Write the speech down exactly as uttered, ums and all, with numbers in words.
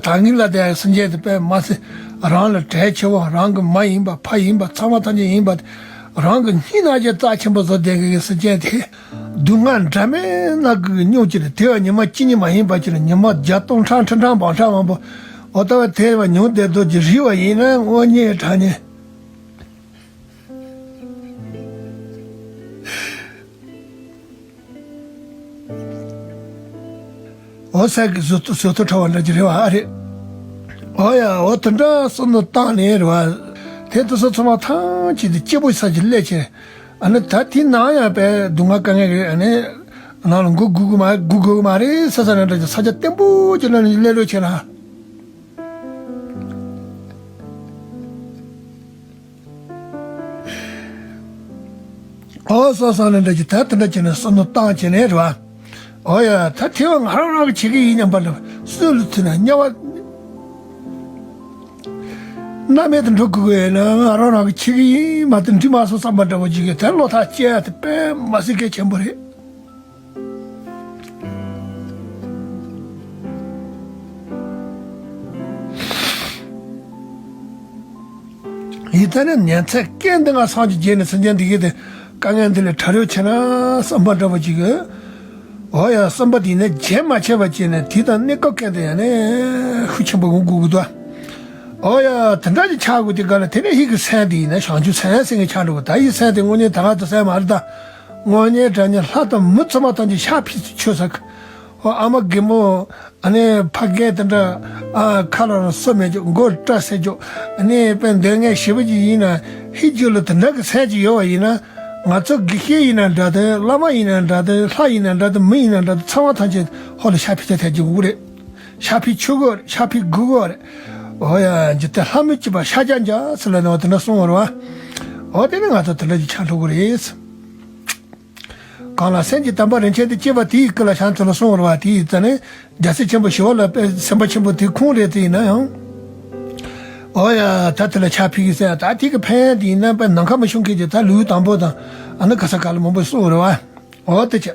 ད་ངེད་ལ་དེ་སེམས་ཅན་དེ་དཔེ་མ་སྲིད་རང་ལ་གྲས་ཆེ་བོ། རང་གི་མ་ཡིན་པ་ཕ་ཡིན་པ་ཚང་མ་ཐམས་ཅད་ཡིན་པ། རང་གི་སྙིང་ན་ཅིག་རྩ་ཆེན་པོ་བཟོ་བསྡད་མཁན་གྱི་སེམས་ཅན་དེ། སྡུག་བསྔལ་འདྲ་མིན་སྣ་ཁུག་གི་མྱོང་གི་རེད། དེ་བ་ཉི་མ་གཅིག་གཉིས་མ་ཡིན་པ་ཅིག་ལ་ཉི་མ་བརྒྱ་སྟོང་ཕྲག་ཁྲི་ཕྲག་འབུམ་ཕྲག་མང་པོ། འོ་ད་བ་དེ་བ་མྱོང་བསྡད་རྡོ་རྗེ་རིལ་བ་ཡིན་ན་དངོས་གནས་དྲང་གནས། འོ་ཟེར་གི་བཟོ་བཟོ་ཐུབ་ཁྲ་བ་འདྲ་གྱི་རེད་བ། ཨ་རེད། འོ་ཡ། འོ་དེ་འདྲ་བསམ་བློ་བཏང་ནས་རེད་བ། དེ་དུས་ཚོད་ཚང་མ་ཐང་ཅིག་དེ་སྐྱིད་པོ་ས་ཅིག་སླེབས་ཆེ། ཨ་ནི་ད་དེའི་ནང་ཡང་དཔེ་སྡུག་བསྔལ་དཀའ་ངལ་རེད། ཨ་ནི་ནང་ལ་འགུག་དགོས་ཀྱི་མ་འགུག་དགོས་ཀྱི་མ་རེད་ཟེར་ས་འདྲ་འདྲ་གྱི་ས་ཆ་བརྟན་པོ་ཅིག་ལ་ནི་སླེབས་རོགས་བྱེད་ན། ཨོ་སོ་སོ་ནི་འདྲ་གྱི་ད་དེ་འདྲ་བྱས་ནས་བསམ་བློ་བཏང་བྱས་ནས་རེད་བ། ཨོ་ཡ། ད་དེ་བ་ང་རང་རང་གི་བྱེད་ཀྱི་ཡིན་སྙམ་པ་འདྲ་བ་སུ་ལ་ཐུག་ན་དམྱལ་བ་མནར་མེད་དུ་འགྲོ་དགོས་ཀྱི་ཡོད་ན། ང་རང་རང་གི་བྱེད་ཀྱི་ཡིན་མ་གཏོགས་འགྲིག་མ་སོང་བསམ་པ་འདྲ་བོ་ཅིག་གི་དེ་བློ་ཐག་བཅད་ཡ་དེ་དཔེ་མ་སྲིད་གལ་ཆེན་པོ་རེད། ཡིན་ད་ནི་ཉན་ཚད་སྐད་འདི་ང་སངས་ཀྱི་རྗེས་ནས་སེམས་ཅན་འདི་གི་དེ་དཀའ་ངལ་འདི་ལས་གྲོལ་རོགས་བྱེད་ན་བསམ་པ་འདྲ་བོ་ཅིག་གི། འོ་ཡ། བསམ་པ་འདི་ནི་རྗེས་མ་ཆད་པ་བྱས་ནས་དེ་དང་གནས་སྐབས་སྐད་འདི་ཡང་ནི་ཤུགས་ཆེན་པོ་འོང་དགོས་ཀྱི་འདུག། འོ་ཡ། དེ་འདྲ་ཅིག་ཆགས་དགོས་དེ་ག་ལ་དེ་ནས་ཡིད་ཀྱི་སེམས་དེ་ཡིན་ན་བྱང་ཆུབ་སེམས་ཟེར་མཁན་ཆགས་འགྲོ་གི། ད་ཡིད་སེམས་དེ་དངོས་གནས་ད་ག་དུ་སེམས་མ་རེད་ད། དངོས་གནས་དྲང་གནས་ལྷ་དང་མི་ཚང་མ་ཐམས་ཅད་ཤ་ཕི་ཆོས་ཟེར་གི། ཨོ་ཨ་མ་རྒན་མོ། ཨ་ནི་ཕ་རྒན་དེ་འདྲ། ཨ་ཁ་ལ་རང་སོ་མེད་ཅོག་མགོ་སྐྲ་སེར་ཅོག་ཨ་ནི་དཔེ་འདོད་ངན་ཞེ་པོ་ཅིག་ཡིན་ན། ཧི་ཇོ་ལ་དེ་འདྲ་གི་སེམས་ཅིག་ཡོད་པ་ཡིན་ན། ང་ཚོ་དགེ་བཤེས་ཡིན་ན་འདྲ་དེ། བླ་མ་ཡིན་ན་འདྲ་དེ། ལྷ་ཡིན་ན་འདྲ་དེ། མི་ཡིན་ན་འདྲ་དེ། ཚང་མ་ཐམས་ཅད་ཧོ་ལ་ཤ་ཕི་ཆ་ཐལ་གྱི་འུ་རེད། ཤ་ཕི་ཆོས་གོ་རེད། ཤ་ཕི་དགུ་གོ་རེད། ཨོ་ཡ། འཇི་ལྟར་ལྷ་མི་གཅིག་པ་ཤཱཀྱ་འཇག་ཟེར་ལ་ནི་འོ་དེ་འདྲ་གསུང་བ་རེད་བ། འོ་དེ་ནི་ང་ཚོ་དེ་འདྲ་ཅིག་ཆགས་འགྲོ་གི་རེད། གང་ལ་སེམས་ཀྱི་དམ་པ་རིན་ཆེན་དུ་སྐྱེས་པ་དེའི་སྐུ་ལ་ཤང་ཚུལ་ལ་གསུང་བར་བ་དེའི་རྩ་ནས་རྒྱལ་སྲས་ཆེན་པོ་ཞི་བ་ལྷ་དཔལ་སེམས་དཔའ་ཆེན་པོ་དེའི་ཁུངས་རེད་དེ་ཡིན་ན་ཡང་། ཨོ་ཡ། ད་དེ་ལ་ཕྱག་ཕུལ་གི་ཟེར་ད་དེ་གི་ཕན་དེ་ཡིན་ན་དཔེ་ནམ་མཁའ་མི་ཤོང་མཁན་གྱི་ད་ལེའུ་དང་པོ་དང་ཨ་ནི་ག་ས་ག་ལ་མང་པོ་གསུང་བར་བ། ཨོ་དེ་བྱས།